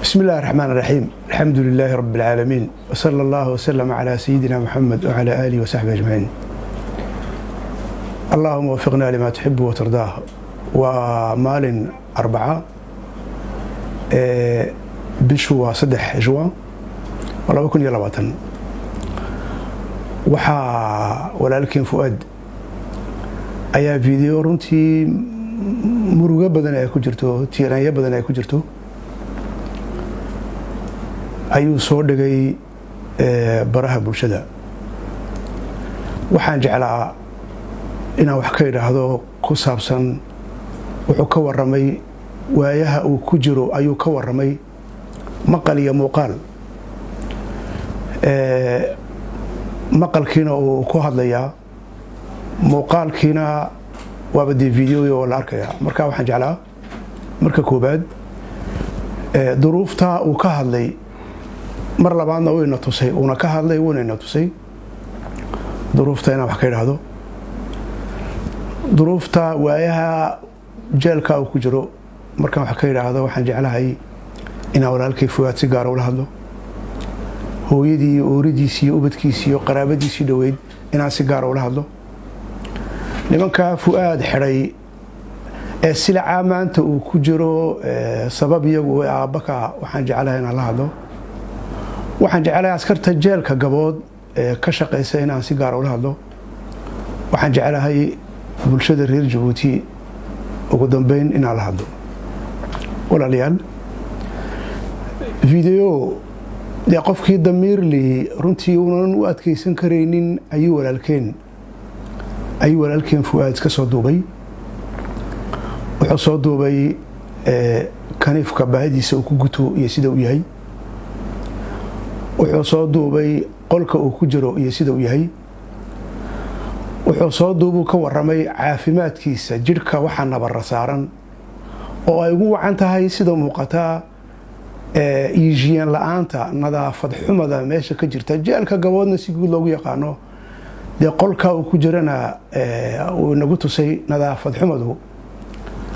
بسم الله الرحمن الرحيم، الحمد لله رب العالمين، وصلى الله وسلم على سيدنا محمد وعلى آله وصحبه أجمعين. اللهم وفقنا لما تحب وترضاه. Waa maalin Arbaca, bishu waa 3 juin 2020. Waxaa walaalkeen Fu'aad ayaa video runtii murugo badan ay ku jirto, tiiraanyo badan ay ku jirto ayuu soo dhigay baraha bulshada. Waxaan jeclaa inaan wax ka idhaahdo ku saabsan wuxuu ka waramay, waayaha uu ku jiro ayuu ka waramay, maqal iyo muuqaal. Maqalkiina uu ku hadlayaa, muuqaalkiina waaba dee video oo la arkayaa. Marka waxaan jeclaa marka koobaad duruufta uu ka hadlay, mar labaadna wayna tusay, uuna ka hadlay, wuuna ina tusay duruufta, inaan wax ka idhaahdo duruufta waayaha jeelka uu ku jiro. Markaan wax ka idhaahdo, waxaan jeclahay inaan walaalkay Fuaad si gaara ula hadlo, hooyadii iyo ooridiisii iyo ubadkiisii iyo qaraabadiisii dhoweyd inaan si gaara ula hadlo, nimankaa Fu'aad xidhay ee silacaa maanta uu ku jiro sabab iyagu aabbaka, waxaan jeclahay inaan la hadlo. Waxaan jeclahay askarta jeelka Gabood ee ka shaqaysa inaan si gaara ula hadlo. Waxaan jeclahay bulshada reer Jabuuti ugu dambeyn inaan la hadlo. Walaalayaal, video dee qofkii damiirli runtii uunan u adkeysan karaynin ayuu walaalkeen Fu'aad iska soo duubay. Wuxuu soo duubay kaniifka baahidiisa uu ku guto iyo sida uu yahay. Wuxuu soo duubay qolka uu ku jiro iyo sida uu yahay. Wuxuu soo duubuu ka waramay caafimaadkiisa, jidhka waxaa nabara saaran oo ay ugu wacan tahay, sida muuqataa, hygiène la-aanta, nadaafad xumada meesha ka jirta jeelka Gaboodna si guud loogu yaqaano. Dee qolka uu ku jirana uu inagu tusay nadaafad xumadu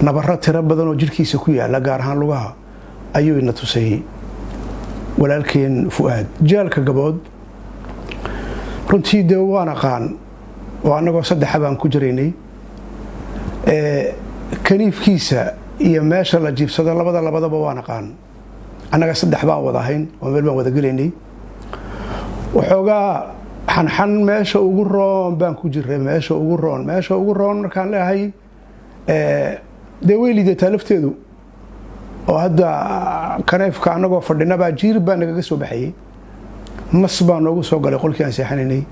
nabaro tiro badan oo jidhkiisa ku yaala, gaar ahaan lugaha, ayuu ina tusay walaalkeen Fu'aad. Jeelka Gabood runtii dee waan aqaan oo annagoo saddexa baan ku jiraynay. Kaniifkiisa iyo meesha la jiibsado labadaba waan aqaan. Annaga saddex baan wada ahayn oo meel baan wada gelaynay. Waxoogaa xanxan meesha ugu roon baan ku jiray. Meesha ugu roon markaan leeyahay, dee way liidataa lafteedu, oo hadda kaneefka annagoo fadhinabaa jiir baa nagaga soo baxayay, mas baa noogu soo galay qolkii aan seexanaynay.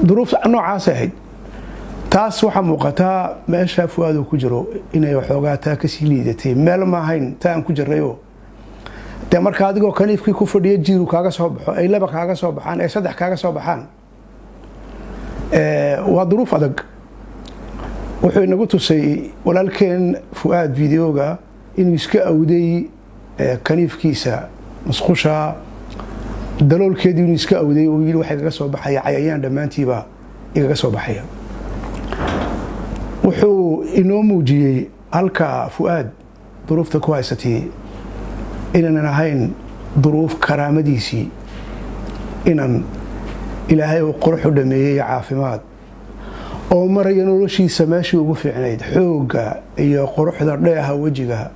Duruuf noocaasay ahayd. Taas waxaa muuqataa meesha Fuaad uu ku jiro inay waxoogaa taa kasii liidatay. Meel ma ahayn taa aan ku jirayoo dee marka adigoo kaniifkii ku fadhiya jiiru kaaga soo baxo, ay laba kaaga soo baxaan, ay saddex kaaga soo baxaan, waa duruuf adag. Wuxuu inagu tusay walaalkeen Fu'aad videoga inuu iska awday kaniifkiisa, musqusha daloolkeedii inuu iska awday oo yidhi waxa igaga soo baxaya cayayaan dhammaantiiba igaga soo baxaya. Wuxuu inoo muujiyey halka Fu'aad duruufta ku haysatay inaanan ahayn duruuf karaamadiisii, inan Ilaahay uu qurux u dhameeyey caafimaad oo maraya noloshiisa meeshii ugu fiicnayd, xoogga iyo quruxda dheeha wejiga,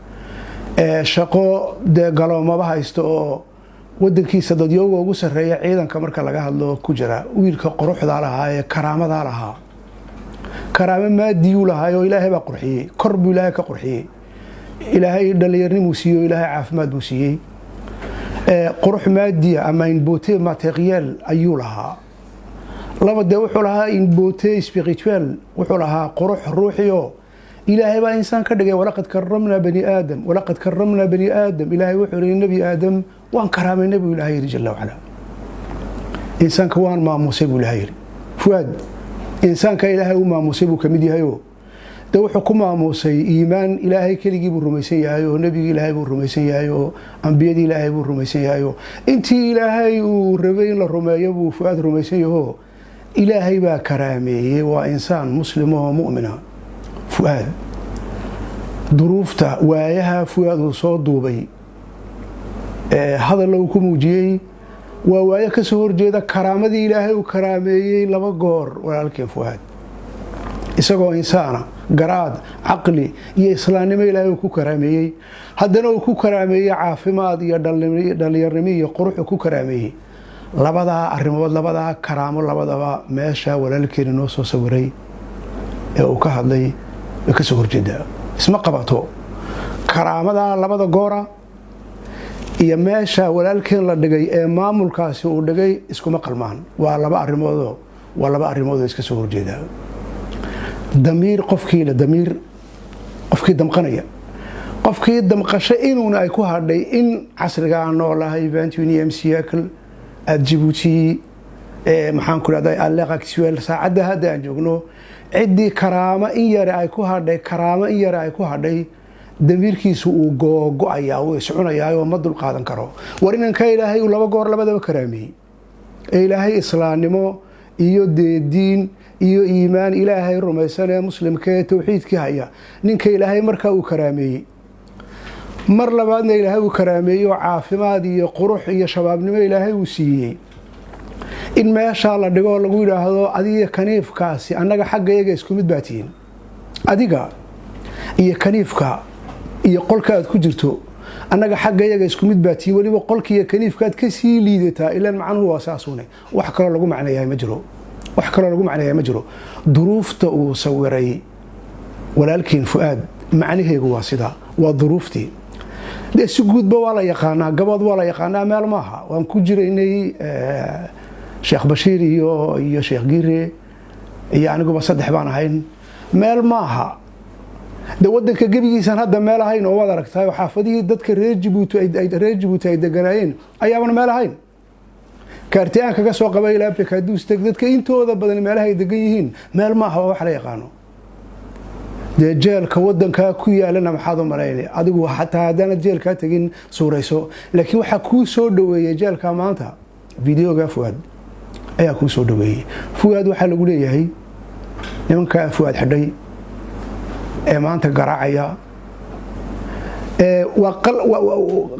ee shaqo dee galoomaba haysto oo wadankiisa dadyooga ugu sarreeya ciidanka marka laga hadlo ku jira, wiilka quruxdaa lahaa ee karaamadaa lahaa. Karaamo maadiyuu lahaay oo Ilaahay baa qurxiyey, kor buu Ilaahay ka qurxiyey. Ilaahay dhallinyarnimuu siiyey oo Ilaahay caafimaad buu siiyey. Qurux maadiya ama une beauté matérielle ayuu lahaa. Laba, dee wuxuu lahaa une beauté spirituelle, wuxuu lahaa qurux ruuxiyo Ilaahay baa insaan ka dhigay. ولقد كرمنا بني آدم، ولقد كرمنا بني آدم. Ilaahay wuxuu yihi Nebi Aadam waan karaamaynay buu Ilahay yidhi jala wacala. Insaanka waan maamuusay buu Ilahay yidhi. Fuaad insaanka Ilaahay u maamuusay buu kamid yahayo. De wuxuu ku maamuusay iimaan. Ilaahay keligii buu rumaysan yahay, oo nebigii Ilaahay buu rumaysan yahay, oo ambiyadii Ilaahay buu rumaysan yahay, oo intii Ilaahay uu rabay in la rumeeyo buu Fuaad rumaysan yaho. Ilaahay baa karaameeyey, waa insaan muslim oo mu'mina Fuaad. Duruufta waayaha Fuaad uu soo duubay Hadalla uu ku muujiyey waa waayo ka soo horjeeda karaamadii Ilaahay uu karaameeyey laba goor walaalkeen Fuaad, isagoo insaana, garaad, caqli iyo islaamnimo Ilaahay uu ku karaameeyey, haddana uu ku karaameeyey caafimaad iyo dhallinyarnimo iyo qurux uu ku karaameeyey. Labadaa arrimood, labadaa karaamo, labadaba meesha walaalkeena noo soo sawiray ee uu ka hadlay way ka soo horjeedaa. Isma qabato karaamadaa labada goora iyo meesha walaalkeen la dhigay ee maamulkaasi uu dhigay, iskuma qalmaan. Waa laba arrimoodoo iska soo horjeedaa. Damiir qofkii la damiir, qofkii damqanaya, qofkii damqasho inuuna ay ku hadhay in casrigaa noolahay, 21e siècle à Djibouti, maxaan ku dhahday, à l'heure actuelle, saacadda hadda aan joogno, ciddii karaamo in yare ay ku hadhay, karaamo in yare ay ku hadhay, damiirkiisu uu googo-ayaa, uu iscunayaa, ma dul qaadan karo. War inanka Ilaahay uu laba goor labadaba karaamiyey ee Ilaahay islaamnimo iyo dee diin iyo iimaan Ilaahay rumaysan ee muslimka ee towxiidkii haya, ninka Ilaahay markaa uu karaameeyey, mar labaadna Ilaahay uu karaameeyey oo caafimaad iyo qurux iyo shabaabnimo Ilaahay uu siiyey, in meeshaa la dhigo lagu yidhaahdo adiga kaniifkaasi annaga xagga iyaga isku mid baa tihiin, adiga iyo kaniifka iyo qolka aad ku jirto annaga xagga iyaga isku mid baa tihiin, weliba qolka iyo kaniifkaad ka sii liidataa. Ilaan macnuhu waa saasune, wax kaloo lagu macneeyaa ma jiro, wax kaloo lagu macneeyaa ma jiro. Duruufta uu sawiray walaalkiin Fu'aad macnaheegu waa sidaa, waa duruuftii. Dee si guudba waa la yaqaanaa gabood, waa la yaqaanaa, meel maaha. Waan ku jiraynay Sheekh Bashiir iyo Sheekh Gire iyo aniguba, saddex baan ahayn. Meel maaha de wadanka gebigiisaan hadda meel ahayn oo waad aragtaay oo xaafadihii dadka reer Jabuuti ay deganaayeen ayaaban meel ahayn. Kaarti-aan kaga soo qaba ilaa Bekaduusteg, dadka intooda badan meelaha ay degan yihiin meel maaha, waa wax la yaqaano. Dee jeelka wadankaa ku yaalana maxaad u malaynay adigu? Xataa haddaanad jeelkaa tegin suurayso, laakiin waxaa kuu soo dhaweeyey jeelka maanta videoga Fuaad ayaa kuu soo dhaweeyey. Fuaad waxaa lagu leeyahay nimankaa Fuaad xidhay ee maanta garaacaya, waa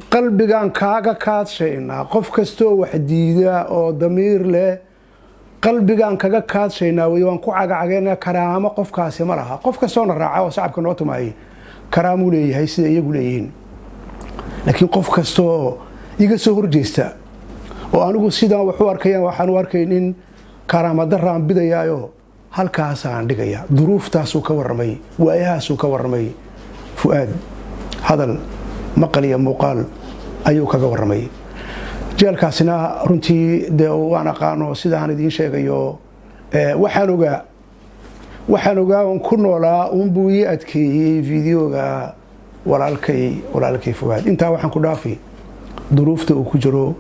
qalbigan kaaga kaadshaynaa. Qof kastoo wax diida oo damiir leh qalbigaan kaga kaadshaynaa wey, waan ku cagacageenaa. Karaamo qofkaasi ma laha. Qof kastoona raaca oo shacabka noo tumaayay karaamuu leeyahay sida iyagu leeyihiin, laakiin qof kastoo iga soo horjeesta oo anigu sidaan wax u arkayaan waxaan u arkayn in karaamadaraan bidayaayo, halkaasaan dhigaya. Duruuftaasuu ka warramay, waayahaasuu ka warramay Fu'aad. Hadal, maqal iyo muuqaal ayuu kaga warramay. Jeelkaasina runtii dee waan aqaano, sidaan idiin sheegayo. Waxaan ogaa on ku noolaa unbuu ii adkeeyey videoga walaalkay Fu'aad. Intaa waxaan ku dhaafi duruufta uu ku jiro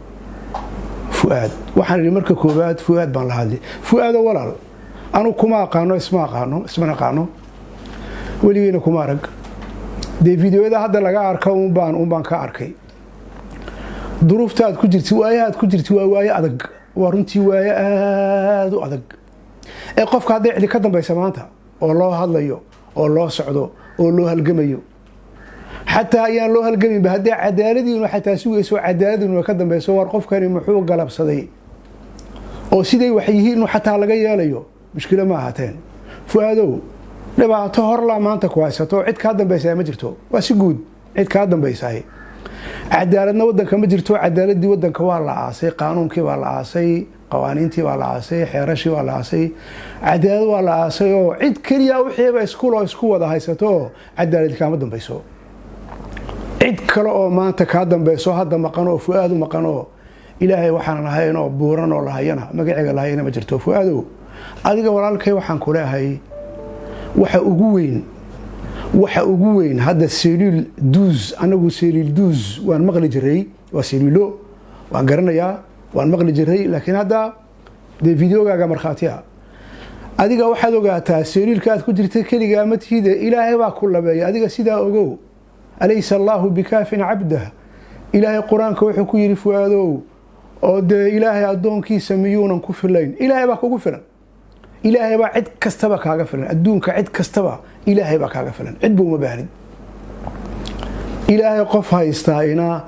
Fu'aad. Waxaan idhi marka koowaad Fu'aad baan la hadlay. Fu'aado walaal, anu kuma aqaano, isma aqaano, ismana aqaano, weligiina kuma arag. Dee videoyada hadda laga arka unbaan ka arkay. Duruufta aad ku jirti, waayaha aad ku jirti waa waaye adag, waa runtii waaye aada u adag. Ee qofka hadday cidi ka dambaysa maanta oo loo hadlayo oo loo socdo oo loo halgamayo, xataa ayaan loo halgaminba, haddii cadaaladiinu xataa sugayso, cadaaladiinu ka dambayso, war qofkani muxuu galabsaday oo siday wax yihiin inu xataa laga yeelayo, mushkilo ma ahaateen. Fu-aadow, dhibaato horlaa maanta ku haysato, cid kaa dambaysaa ma jirto. Waa si guud, cid kaa dambaysaay cadaaladna wadanka ma jirto. Cadaaladii wadanka waa la aasay, qaanuunkii baa la aasay, qawaaniintii baa la aasay, xeerashii waa la aasay, cadaalad waa la aasay oo cid keliya wixiiba iskuloo isku wada haysato oo cadaalad kaama dambayso. Cid kale oo maanta kaa dambayso hadda maqan oo Fu-aad u maqan oo Ilaahay waxaanan ahayn oo buuran oo lahayana magaceega lahayana ma jirto. Fu-aadow, adiga walaalkay waxaan ku leehay, waxa ugu weyn hadda cellule 12. Anagu cellule 12 waan maqli jiray, waa cellule waan garanayaa, waan maqli jiray, laakiin hadda dee videogaaga markhaati ah. Adiga waxaad ogaataa cellule-ka aad ku jirta keligaa ma tihide, Ilaahay baa ku labeeya adiga. Sidaa ogow. أليس الله بكاف عبده. Ilaahay Qur-aanka wuxuu ku yidhi, Fuaadow, oo dee Ilaahay addoonkiisa miyuunan ku filayn? Ilaahay baa kugu filan. Ilaahay baa cid kastaba kaaga filan. Adduunka cid kastaba Ilaahay baa kaaga filan, cid buu uma baahnid. Ilaahay qof haystaayna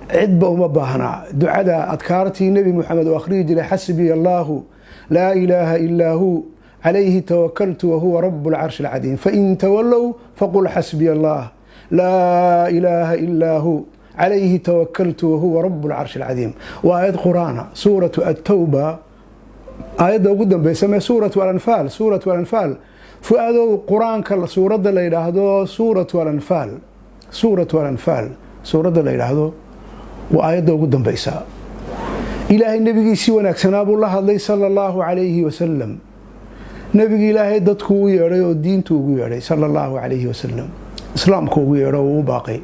Cidba uma baahnaa. Ducada adkaartii Nebi Moxamed oo akhriyi jiray, "Xasbiya Allaahu, laa ilaaha illaa hu, calayhi tawakaltu wahuwa rabu lcarshi alcadiim." Fain tawallow faqul xasbiya Allah, laa ilaaha illaa hu, calayhi tawakaltu wahuwa rabu lcarshi alcadiim. Waa aayad qur-aana, Suuratu Attawba, aayadda ugu dambeysa mee Suuratu Alanfaal, Suuratu Alanfaal. Fu-aadow, qur-aanka suuradda la yidhaahdo Suuratu Alanfaal, Suuratu Alanfaal suuradda la yidhaahdo waa aayadda ugu dambeysa. Ilaahay nebigiisii wanaagsanaa buu la hadlay, sala Allahu calayhi wasalam. Nebigi Ilaahay dadku u yeedhay oo diintu ugu yeedhay, sala Allahu calayhi wasalam, islaamku ugu yeedho oo u baaqay.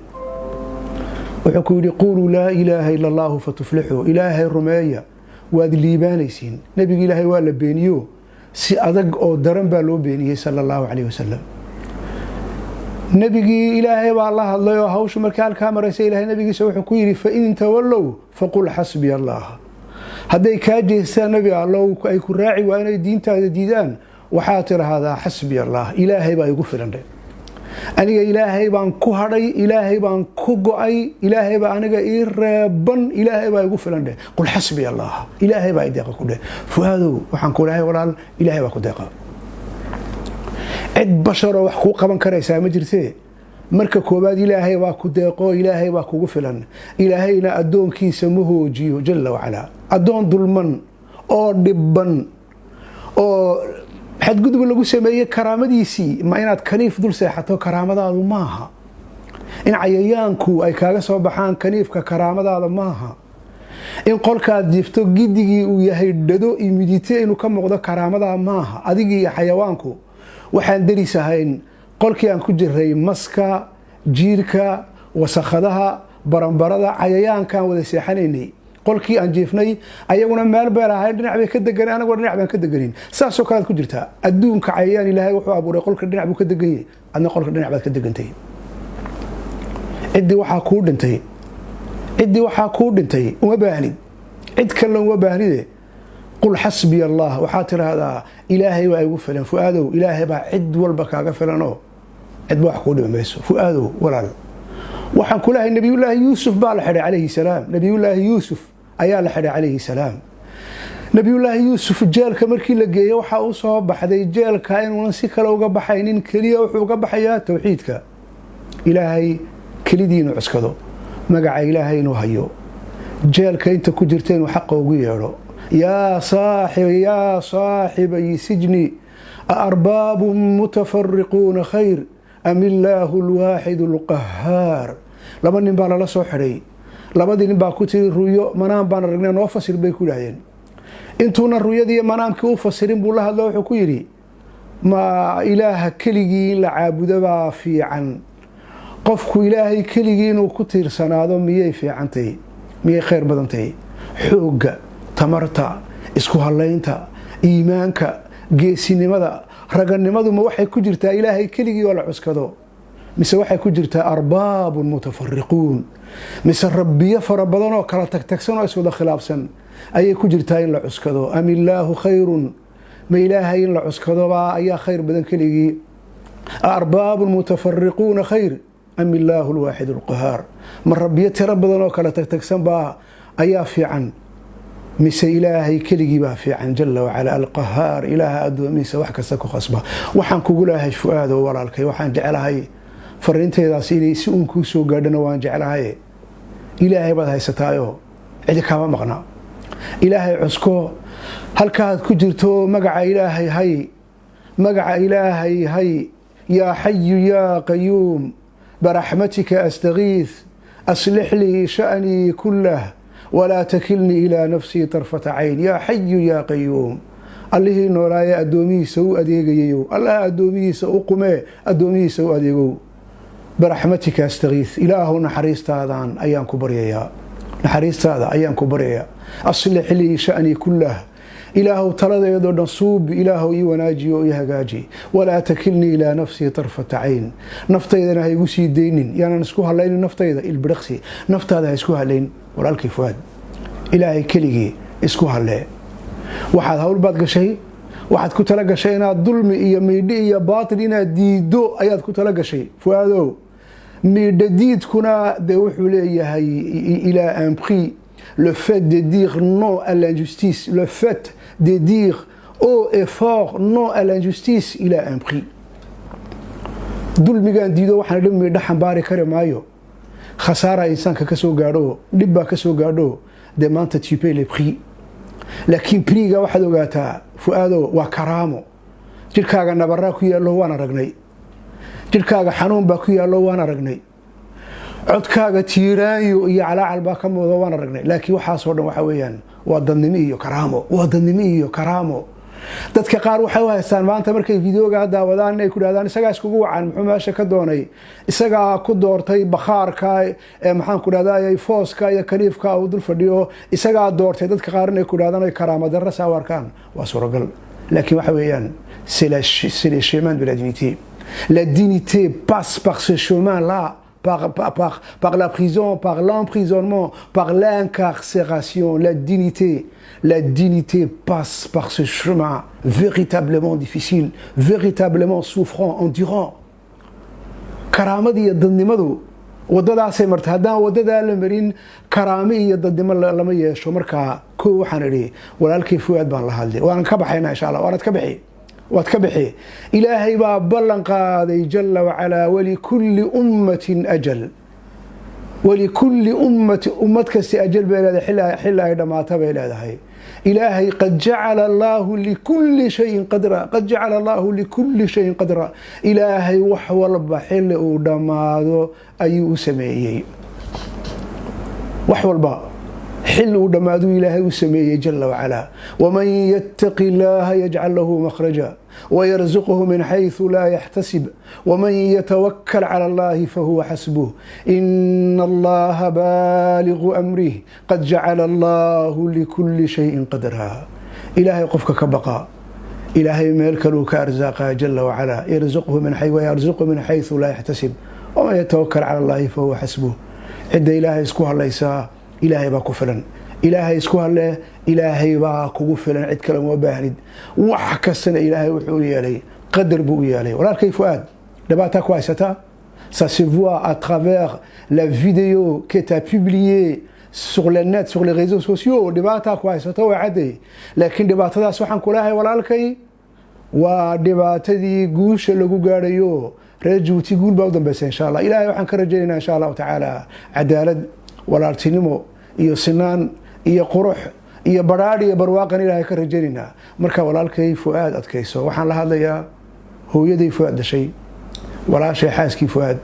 Wuxuu ku yidhi: "Quuluu laa ilaaha ila Allahu fatuflixuu." Ilaahay rumeeya, waad liibaanaysiin. Nebiga Ilaahay waa la beeniyo, si adag oo daran baa loo beeniyey, sala Allahu calayhi wasalam. Nebigii Ilaahay baa la hadlay oo hawshu markii halkaa maraysa, Ilahay nabigiisa wuxuu ku yidhi: "Fain tawallow faqul xasbiya Allah." Hadday kaa jeestaan, Nebi Allow, ay ku raaci waa inay diintaada diidaan, waxaa tidhaahdaa: "Xasbiya Allah, Ilaahay baa igu filan." Aniga Ilaahay baan ku hadhay, Ilaahay baan ku go-ay, Ilaahay baa aniga ii reeban, Ilaahay baa igu filan dheh. "Qul xasbiya Allah," Ilaahay baa i deeqa ku dheh. Fuaadow, waxaan ku lehay, walaal, Ilaahay baa ku deeqa. Cid basharoo wax kuu qaban karaysaa ma jirtee. Marka koowaad Ilaahay baa ku deeqo, Ilaahay baa kugu filan. Ilaahayna addoonkiisa ma hoojiyo, jala wacalaa. Addoon dulman oo dhibban oo xadgudub lagu sameeyey karaamadiisii, ma inaad kaniif dul seexato karaamadaadu maaha. In cayayaanku ay kaaga soo baxaan kaniifka karaamadaada maaha. In qolkaad jifto gidigii uu yahay dhado iyo midite inuu ka muuqdo karaamadaa maaha. Adigii iyo xayawaanku waxaan deris ahayn qolkii aan ku jiray maska, jiirka, wasakhadaha, baranbarada, cayayaankaan wada seexanaynay. Qolkii aan jiifnay ayaguna meel beel ahayn, dhinac bay ka degan, anaguna dhinac baan ka deganin. Saasoo kale aad ku jirtaa adduunka. Cayayaan Ilaahay wuxuu abuuray qolka dhinac buu ka degan yahay, adna qolka dhinac baad ka degantay. Ciddii waxaa kuu dhintay, ciddii waxaa kuu dhintay uma baahnid, cid kalena uma baahnide. "Qul xasbiya Allah," waxaa tidhaahdaa: "Ilaahay baa igu filan." Fu-aadow, Ilaahay baa cid walba kaaga filanoo cidba wax kuu dhimi mayso. Fu-aadow, walaal, waxaan ku lehay, Nabiyullaahi Yuusuf baa la xidhay, calayhi salaam. Nabiyullaahi Yuusuf ayaa la xidhay, calayhi salaam. Nabiyullaahi Yuusuf jeelka markii la geeyey, waxaa u soo baxday jeelka inuunan si kale uga baxaynin, keliya wuxuu uga baxayaa towxiidka Ilaahay kelidii inuu cuskado, magaca Ilaahay inuu hayo, jeelka inta ku jirta inuu xaqa ugu yeedho. "Yaa saaxib, yaa saaxibay sijni, aarbaabun mutafariquuna khayr am illaahu alwaaxidu alqahaar?" Laba nin baa lala soo xidhay. Labadii nin baa ku tiri: "Ruyo manaan baan aragnay, noo fasir," bay ku yidhahdeen. Intuuna ruyadii manaamkii u fasirin buu la hadlo. Wuxuu ku yidhi: "Ma Ilaaha keligii in la caabudo baa fiican? Qofku Ilaahay keligii inuu ku tiirsanaado miyay fiicantay? Miyay khayr badantay? Xoogga, tamarta, isku halaynta, iimaanka, geesinimada, raganimadu ma waxay ku jirtaa Ilaahay keligii oo la cuskado, mise waxay ku jirtaa arbaabun mutafariquun, mise rabbiyo fara badan oo kala tagtagsan oo iswada khilaafsan ayay ku jirtaa in la cuskado? Am illaahu khayrun?" Ma Ilaahay in la cuskadobaa ayaa khayr badan keligii? "Arbaabun mutafariquuna khayr am illaahu alwaaxid alqahaar?" Ma rabbiyo tiro badan oo kala tagtagsan baa ayaa fiican, mise Ilaahay keligii baa fiican, jala wacala, alqahaar, Ilaaha addoomihiisa wax kasta ku khasba? Waxaan kugu leehay, Fu-aado walaalkay, waxaan jeclahay fariinteydaas inay si uun kuu soo gaadhana waan jeclahay. Ilaahay baad haysataayo, cidi kaama maqna. Ilaahay cusko halkaad ku jirto. Magaca Ilaahay hay, magaca Ilaahay hay. "Yaa xayu yaa qayuum, baraxmatika astagiith, aslix lii sha'nii kullah, walaa takilnii ilaa nafsii tarfata cayn." Yaa xayu yaa qayuum, Allihii noolaaye addoomihiisa u adeegayayow, Allaha addoomihiisa u qumee addoomihiisa u adeegow, "baraxmatika astagiith," Ilaahu naxariistaadan ayaan ku baryayaa, naxariistaada ayaan ku baryayaa. "Aslix lii sha'nii kullah," Ilaahow taladeedoo dhan suubi, Ilaahow ii wanaajiyo oo ii hagaaji. "Walaa takilnii ilaa nafsii tarfata cayn," naftaydana ha igu sii daynin, yaanan isku halaynin naftayda ilbiriqsi. Naftaada ha isku halayn, walaalkii Fuaad. Ilaahay keligii isku hallee. Waxaad hawl baad gashay, waxaad ku tala gashay inaad dulmi iyo miidhi iyo baatil inaad diiddo ayaad ku tala gashay, Fuaadow. Miidhadiidkuna dee wuxuu leeyahay, il a un prix. Le fait de dire non à l'injustice, le fait de dire haut et fort non à l'injustice, il a un prix. Dulmigaan diido, waxaan dhib miidho xambaari kari maayo. Khasaara insaanka ka soo gaadho, dhib baa ka soo gaadho. Dee maanta tu payes le prix, laakiin prix-ga waxaad ogaataa, Fu'aadow, waa karaamo. Jidhkaaga nabaraa ku yaallo, waan aragnay. Jidhkaaga xanuun baa ku yaallo, waan aragnay. Codkaaga tiiraanyo iyo calaacal baa ka muuqda, waan aragnay. Laakiin waxaasoo dhan waxa weeyaan waa dadnimo iyo karaamo, waa dadnimo iyo karaamo. Dadka qaar waxay u haystaan maanta markay videoga daawadaan inay ku dhahdaan, "Isagaa iskugu wacan, muxuu meesha ka doonay? Isagaa ku doortay bakhaarka ee, maxaan ku dhahday, fooska iyo kaniifka uu dul fadhiyo, isagaa doortay." Dadka qaar inay ku dhahdaan, ay karaamo darro saa u arkaan, waa suuragal. Laakiin waxa weeyaan, c'est le chemin de la dignité. La dignité passe par ce chemin là, par la prison, par l'emprisonnement, par l'incarcération. La dignité, la dignité passe par ce chemin véritablement difficile, véritablement souffrant, endurant. Karaamada iyo dadnimadu waddadaasay martay. Haddaan waddadaa la marin, karaamo iyo dadnimo lama yeesho. Markaa ko waxaan idhi, walaalkay Fuaad baan la hadlay, waanan ka baxaynaa insha Allah. Waanad ka bixi, waad ka bixi. Ilaahay baa ballan qaaday jalla wacalaa: ولكل أمة أجل، ولكل أمة. Ummad kasti ajal bay leedahay, xilli ay dhammaata bay leedahay. Ilaahay قد جعل الله لكل شيء قدرا، قد جعل الله لكل شيء قدرا. Ilaahay wax walba xilli uu dhammaado ayuu u sameeyey. Wax walba xilli uu dhammaaduu Ilaahay u sameeyey jalla wacalaa. ومن يتق الله يجعل له مخرجا ويرزقه من حيث لا يحتسب ومن يتوكل على الله فهو حسبه إن الله بالغ أمره قد جعل الله لكل شيء قدرا. Ilaahay qofka ka baqa, Ilaahay meel kaluu ka arsaaqaa jalla wacalaa. يرزقه من حي ويرزقه من حيث لا يحتسب ومن يتوكل على الله فهو حسبه. Cidda Ilaahay isku hadlaysaa, Ilaahay baa ku filan. Ilaahay isku hadlee, Ilaahay baa kugu filan, cid kale uma baahnid. Wax kastana Ilaahay wuxuu u yeelay qadar buu u yeelay. Walaalkay Fu'aad, dhibaataa ku haysataa, ça se voit à travers la vidéo que tu as publiée sur le net, sur les réseaux sociaux. Dhibaataa ku haysata, waa cadday. Laakiin dhibaatadaas waxaan kulahay, walaalkay, waa dhibaatadii guusha lagu gaadhayo. Reer Jabuuti guul baa u dambeysa insha Allah. Ilahay waxaan ka rajaynaa insha Allahu tacaala cadaalad, walaaltinimo iyo sinaan iyo qurux iyo badhaadh iyo barwaaqan Ilahay ka rajaynaynaa. Marka walaalkay Fu'aad, adkayso. Waxaan la hadlayaa hooyaday Fu'aad dhashay, walaashay xaaskii Fu'aad,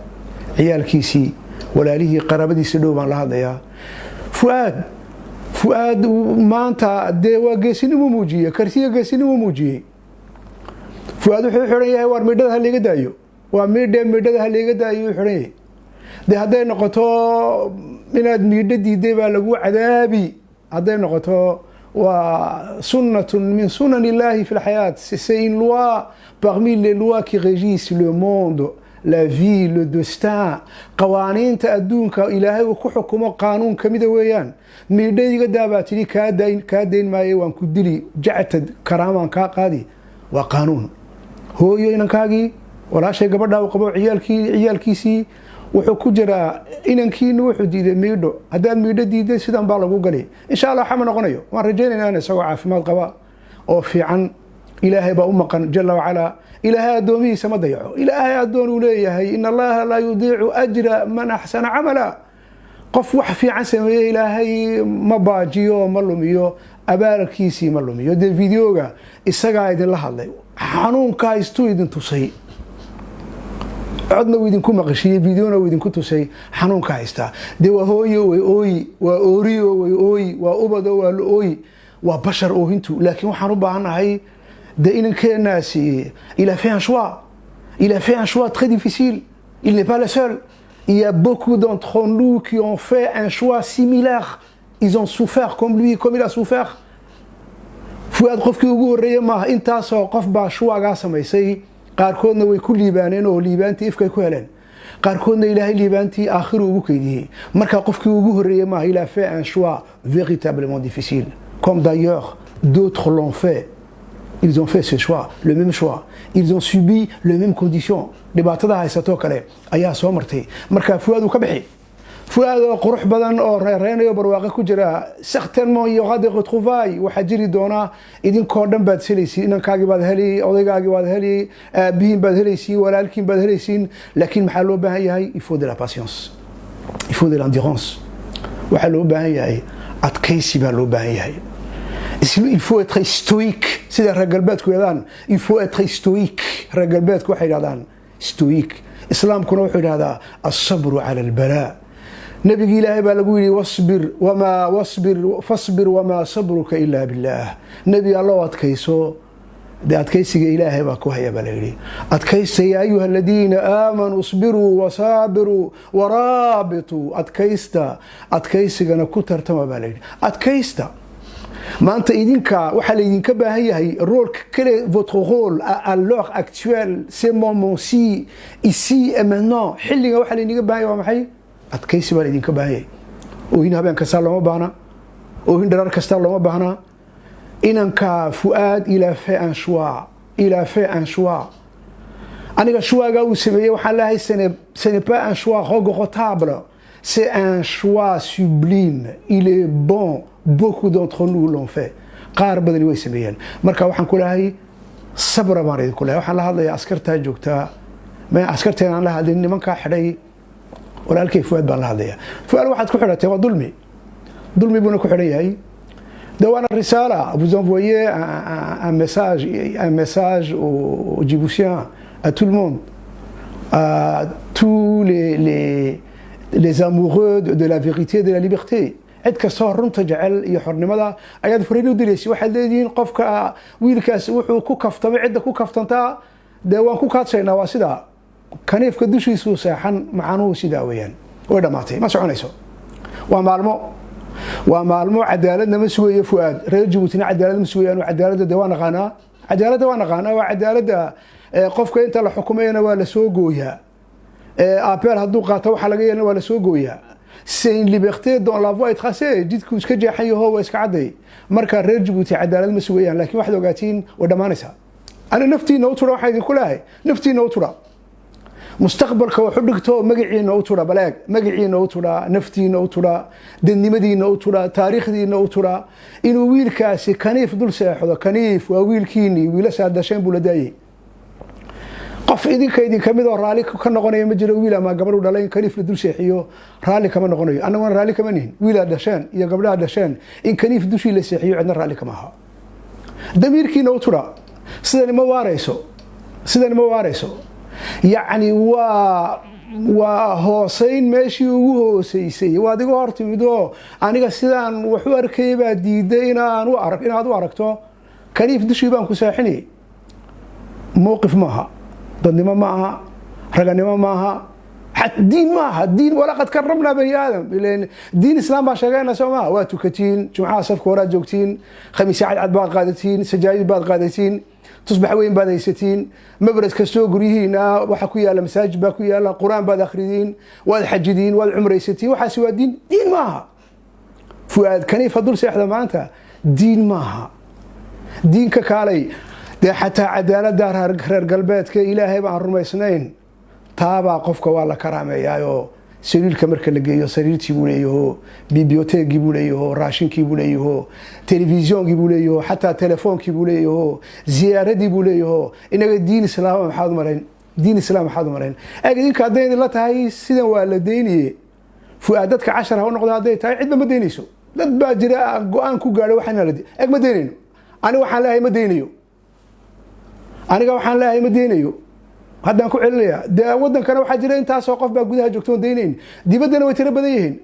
ciyaalkiisii, walaalihii, qaraabadiisii dhow baan la hadlayaa. Fu'aad maanta dee waa geesinimuu muujiyey, kartiya geesinimuu muujiyey. Fu'aad wuxuu xidhan yahay, waar midhada ha liiga daayo, waa miidhe, midhada ha liiga daayo u xidhan yahay. Dee hadday noqoto inaad miidho diiday baa lagu cadaabi, hadday noqoto, waa سنة من سنن الله في الحياة. C'est une loi parmi les lois qui régissent le monde, la vie, le destin. Qawaaniinta adduunka Ilaahay uu ku xukumo qaanuun kamida weeyaan. Miidha iga daabaa tidhi, kaa dayn maaye, waan ku dili, jactad karaamaan kaa qaadi, waa qaanuun. Hooyo, inankaagii, walaashay gabadhaa uu qabo, ciyaalkiisii, wuxuu ku jiraa inankiina wuxuu diiday miidho. Haddaad miidho diiday, sidan baa lagu gali insha Allah. Waxama noqonayo, waan rajaynaynaa in isagoo caafimaad qaba oo fiican. Ilaahay baa u maqan jalla wacalaa. Ilaahay addoomihiisa ma dayaco. Ilaahay addoon uu leeyahay: إن الله لا يضيع أجر من أحسن عملا. Qof wax fiican sameeye Ilaahay ma baajiyo, ma lumiyo, abaalkiisii ma lumiyo. Dee videoga isagaa idinla hadlay, xanuunka haystuu idin tusay, codna uu idinku maqashiiyey, videona uu idinku tusay xanuunka haystaa. Dee waa hooyo, way ooyi, waa ooriyo, way ooyi, waa ubado, waa la ooyi, waa bashar oohintu. Laakiin waxaan u baahannahay dee inankeenaasi, il a fait un choix, il a fait un choix très difficile. Il n'est pas le seul, il y a beaucoup d'entre nous qui ont fait un choix similaire. Ils ont souffert comme lui, comme il a souffert. Fuaad qofkii ugu horreeyey maaha. Intaasoo qof baa choix-gaa samaysay. Qaarkoodna way ku liibaaneen oo liibaantii ifkay ku heleen, qaarkoodna Ilaahay liibaantii aakhiru ugu keydiyey. Marka qofkii ugu horreeyey maaha. Il a fait un choix véritablement difficile, comme d'ailleurs d'autres l'ont fait. Ils ont fait ce choix, le même choix, ils ont subi les mêmes conditions. Dhibaatada haysatoo kale ayaa soo martay. Marka Fuaad uu ka bixi, Fuaad oo qurux badan oo reereynayo, barwaaqo ku jira. Certainement il y aura des retrouvailles. Waxaa jiri doonaa idinkoo dhan baad helaysiin, inankaagii baad heli, odaygaagii baad heli, aabihiin baad helaysiin, walaalkiin baad helaysiin. Laakiin maxaa loo baahan yahay? Il faut de la patience, il faut de l'endurance. Waxaa loo baahan yahay adkaysi baa loo baahan yahay. Il faut être stoïque, sida reer galbeedku yidhahdaan. Il faut être stoïque. Reer galbeedku waxay yidhahdaan stoïque. Islaamkuna wuxuu yidhahdaa الصبر على البلاء. Nabigi Ilaahay baa lagu yidhi: واصبر وما واصبر فاصبر وما صبرك إلا بالله. Nebi Allow, adkayso. Dee adkaysiga Ilaahay baa ku haya baa la yidhi. Adkaysta. يا أيها الذين آمنوا اصبروا وصابروا ورابطوا. Adkaysta, adkaysigana ku tartama baa la yidhi. Adkaysta. Maanta idinka waxaa laydinka baahan yahay rôle. Quel est votre rôle à l'heure actuelle, ce moment-ci, ici et maintenant? Xilliga waxaa laydinka baahan yahay waa maxay? Adkaysi baa laydinka baahan yahay. Oohin habeen kastaa looma baahna, oohin dharar kastaa looma baahna. Inanka Fu'aad, il a fait un choix, il a fait un choix. Aniga choix-ga uu sameeyey waxaan leeyahay ce n'est pas un choix regrettable, c'est un choix sublime. Il est bon. Beaucoup d'entre nous l'ont fait. Qaar badani way sameeyeen. Marka waxaan ku leeyahay sabra baan idinku leeyahay. Waxaan la hadlayaa askartaa joogtaa. Ma askarteen aan la hadlin, nimankaa xidhay walaalkay Fuaad baan la hadlayaa. Fuaad, waxaad ku xidhatay waa dulmi, dulmi buuna ku xidhan yahay. De waana risala, vous envoyez un message, un message aux Djiboutiens, à tout le monde, à tous les amoureux de la vérité et de la liberté. Cid kastoo runta jecel iyo xornimada ayaad fariin u diraysa. Waxaad leedihiin qofka wiilkaas wuxuu ku kaftamay, cidda ku kaftantaa dee waan ku kaadshaynaa. Waa sidaa, kaniifka dushiisuu seexan. Macanuhu sidaa weeyaan. Way dhammaatay, ma soconayso. Waa maalmo, waa maalmo. Cadaaladna ma sugayo Fuaad, reer Jabuutina cadaalad ma sugayaan. Cadaaladda de waa naqaanaa, cadaaladda waa naqaanaa. Waa cadaaladda qofka inta la xukumayana waa la soo gooyaa, appel hadduu qaato waxaa laga yeelana waa la soo gooyaa. C'est une liberté dont la voie est tracée. Jidku iska jeexan yaho, waa iska cadday. Marka reer Jabuuti cadaalad ma sugayaan, laakiin waxaad ogaatiin way dhammaanaysaa. Ani naftiina u tura, waxaa idinku leeyahay naftiina u tura, mustaqbalka wax u dhigto, magaciina u tura. Baleeg, magaciina u tura, naftiina u tura, dadnimadiina u tura, taariikhdiina u tura. Inuu wiilkaasi kaniif dul seexdo, kaniif waa wiilkiinii, wiilashaad dhasheen buu la daayey. Qof idinka idinka mid oo raalli ka noqonaya ma jiro. Wiil ama gabadhu dhalay in kaniif la dul seexiyo raalli kama noqonayo. Annaguna raalli kama nihin. Wiilaad dhasheen iyo gabdhaad dhasheen in kaniif dushii la seexiyo cidna raalli kama aha. Damiirkiina u tura. Sidani ma waarayso, sidani ma waarayso. Yacni waa hooseyn meeshii ugu hooseysay. Waad iga hor timid oo aniga sidaan wax u arkayay baa diiday inaan u arag, inaad u aragto. Kaniif dushii baan ku seexinayay. Mowqif maaha, dadnimo ma aha, raganimo maaha, diin maaha. Diin ولقد كرمنا بني آدم. Ileen diin Islaam baa sheegayna, soo maha? Waa tukatiin, jumcaha safka horaad joogtiin, khamiisya cadcad baad qaadatiin, sajaayid baad qaadatiin, tusbax weyn baad haysatiin, mabrad kastoo guryihiina waxa ku yaala masaajid baa ku yaala, Qur-aan baad akhridiin, waad xajidiin, waad cumraysatiin. Waxaasi waa diin. Diin maaha Fuaad kaniifa dul seexda maanta, diin maaha. Diinka kaalay dee, xataa cadaaladda reer galbeedka Ilaahay baan rumaysnayn taabaa qofka waa la karaameeyaayoo sariirka marka la geeyo sariirtii buu leeyaho, bibliothèque-gii buu leeyaho, raashinkii buu leeyaho, telefisyonkii buu leeyaho, xataa telefoonkii buu leeyaho, ziyaaradii buu leeyaho. Inaga diin Islaama maxaad u marayn? Diin Islaam maxaad u marayn? Eeg, idinka hadday idinla tahay sidan waa la deyniye, Fuaad dadka cashar ha u noqdo hadday tahay, cidba ma deynayso. Dad baa jira go-aan ku gaadho waxaana la eeg. Ma deynayno. Aniga waxaan leeyahay ma deynayo. Aniga waxaan leeyahay ma deynayo. Haddaan ku celinayaa dee, waddankana waxaa jira intaasoo qof baa gudaha joogto oon deynayn, dibaddana way tiro badan yihiin.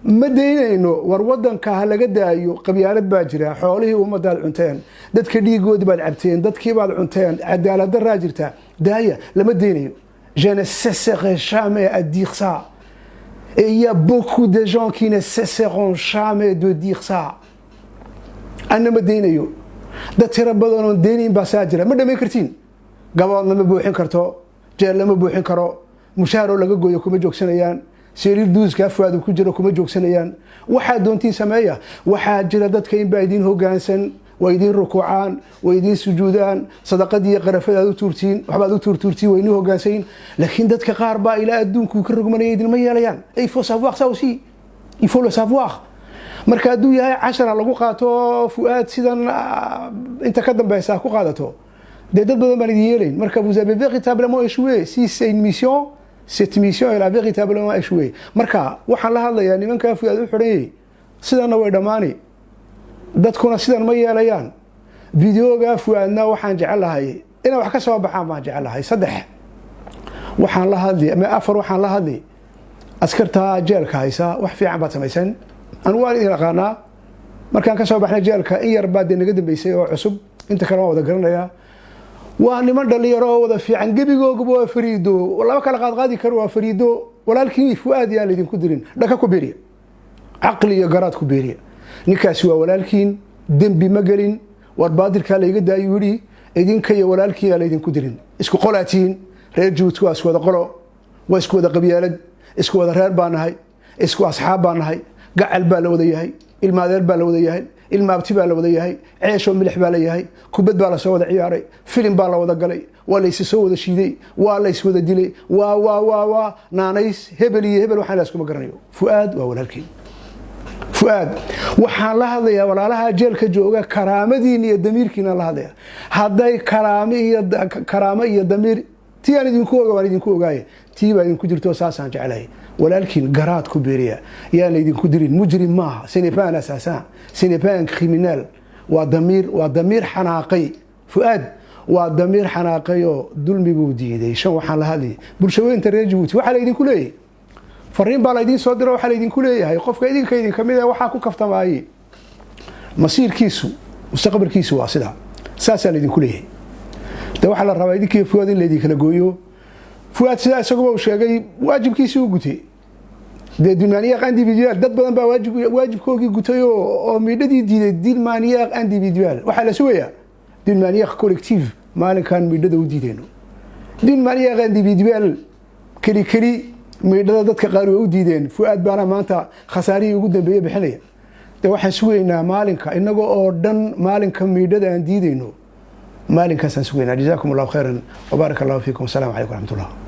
Ma daynayno. War waddanka ha laga daayo. Qabyaalad baa jira. Xoolihii ummadaad cunteen, dadka dhiigoodii baad cabteen, dadkii baad cunteen, cadaalad daraa jirta. Daaya, lama deynayo. Je ne cesserai jamais à dire ça et il y a beaucoup de gens qui ne cesseront jamais de dire ça. Anna ma deynayo. Dad tiro badan oon deynayn baa saa jira. Ma dhamayn kartiin. Gaboodna ma buuxin karto, jeel lama buuxin karo, mushaharoo laga gooyo kuma joogsanayaan, sariir duuskaa Fuaadu ku jiro kuma joogsanayaan. Waxaa doontiin sameeya. Waxaa jira dadka inbaa idiin hogaansan. Way idiin rukuucaan, way idiin sujuudaan, sadaqadii iyo qarafadaad u tuurtiin, waxbaad u tuurtuurtiin, way inii hogaansayin. Laakiin dadka qaar baa ilaa adduunkuu ka rogmanaya idinma yeelayaan. Il faut savoir ça aussi, il faut le savoir. Marka hadduu yahay cashara lagu qaato Fu'aad, sidan inta ka dambeysa ku qaadato, dee dad badan baan idin yeelayn. Marka vous avez véritablement échoué. Si c'est une mission, cette mission, elle a véritablement échoué. Marka waxaan la hadlayaa nimankaa Fu'aad u xidhanyay. Sidanna way dhammaani, dadkuna sidan ma yeelayaan. Videoga Fu'aadna waxaan jecelahay inay wax ka soo baxaan baan jecelahay. Saddex waxaan la hadli ama afar waxaan la hadli askarta jeelka haysa. Wax fiican baad samayseen. Anigu waan idin aqaanaa. Markaan ka soo baxnay jeelka in yar baa dee naga dambeysay oo cusub, inta kale waan wada garanayaa. Waa niman dhalinyaro oo wada fiican, gebigoogaba waa fariido, laba kala qaadqaadi karo, waa fariido. Walaalkii Fu'aad yaan laydinku dirin. Dhaka ku beeriya, caqli iyo garaad ku beeriya. Ninkaasi waa walaalkiin, dembi ma gelin. War baadirkaa layga daayu yidhi. Idinka iyo walaalkiin yaa laydinku dirin. Isku qolaa tihiin. Reer Jabuuti waa isku wada qolo, waa isku wada qabyaalad, isku wada reer baa nahay, isku asxaab baa nahay, gacal baa la wada yahay, ilmaadeer baa la wada yahay, ilmaabti baa la wada yahay, ceeshoo milix baa la yahay, kubad baa lasoo wada ciyaaray, filim baa la wada galay, waa laysi soo wada shiiday, waa lays wada dilay, waa naanays hebel iyo hebel, waxaan layskuma garanayo. Fu'aad waa walaalkiin. Fu'aad waxaan la hadlayaa, walaalaha jeelka jooga, karaamadiina iyo damiirkiina la hadlaya. Hadday karaamo iyo damiir tii aan idinku oga, waan idinku ogaaye, tii baa idinku jirto, saasaan jeclahay. Walaalkiin garaad ku beeriya, yaan laydinku dirin. Mujrim maaha, ce n'est pas un assassin, ce n'est pas un criminel. Waa damiir, waa damiir xanaaqay. Fu'aad waa damiir xanaaqay oo dulmi buu diiday. Shan waxaan la hadlayay bulshaweynta reer Jabuuti. Waxaa laydinku leeyahay, fariin baa laydiin soo diro. Waxaa laydinku leeyahay, qofka idinka idin kamid ah waxaa ku kaftamaayey, masiirkiisu, mustaqbalkiisu waa sidaa. Saasaa laydinku leeyahay. De waxaa la rabaa idinkiiyo Fuaad in laydin kala gooyo. Fuaad sidaa isaguba uu sheegay, waajibkiisii u gutay. Dee d'une manière individuelle, dad badan baa waajibkoogii gutay oo miidhadii diiday d'une manière individuelle. Waxaa la sugayaa d'une manière collective maalinkan miidhada u diidayno. D'une manière individuelle, keli keli, miidhada dadka qaar way u diideen. Fuaad baana maanta khasaarihii ugu dambeeye bixinaya. De waxaan sugaynaa maalinka inaga oo dhan, maalinka miidhada aan diidayno, maalinkaasaan sugaynaa. Jazaakum Allahu khayran wabaarak Allahu fiikum. Asalamu calaykum waraxmat ullah.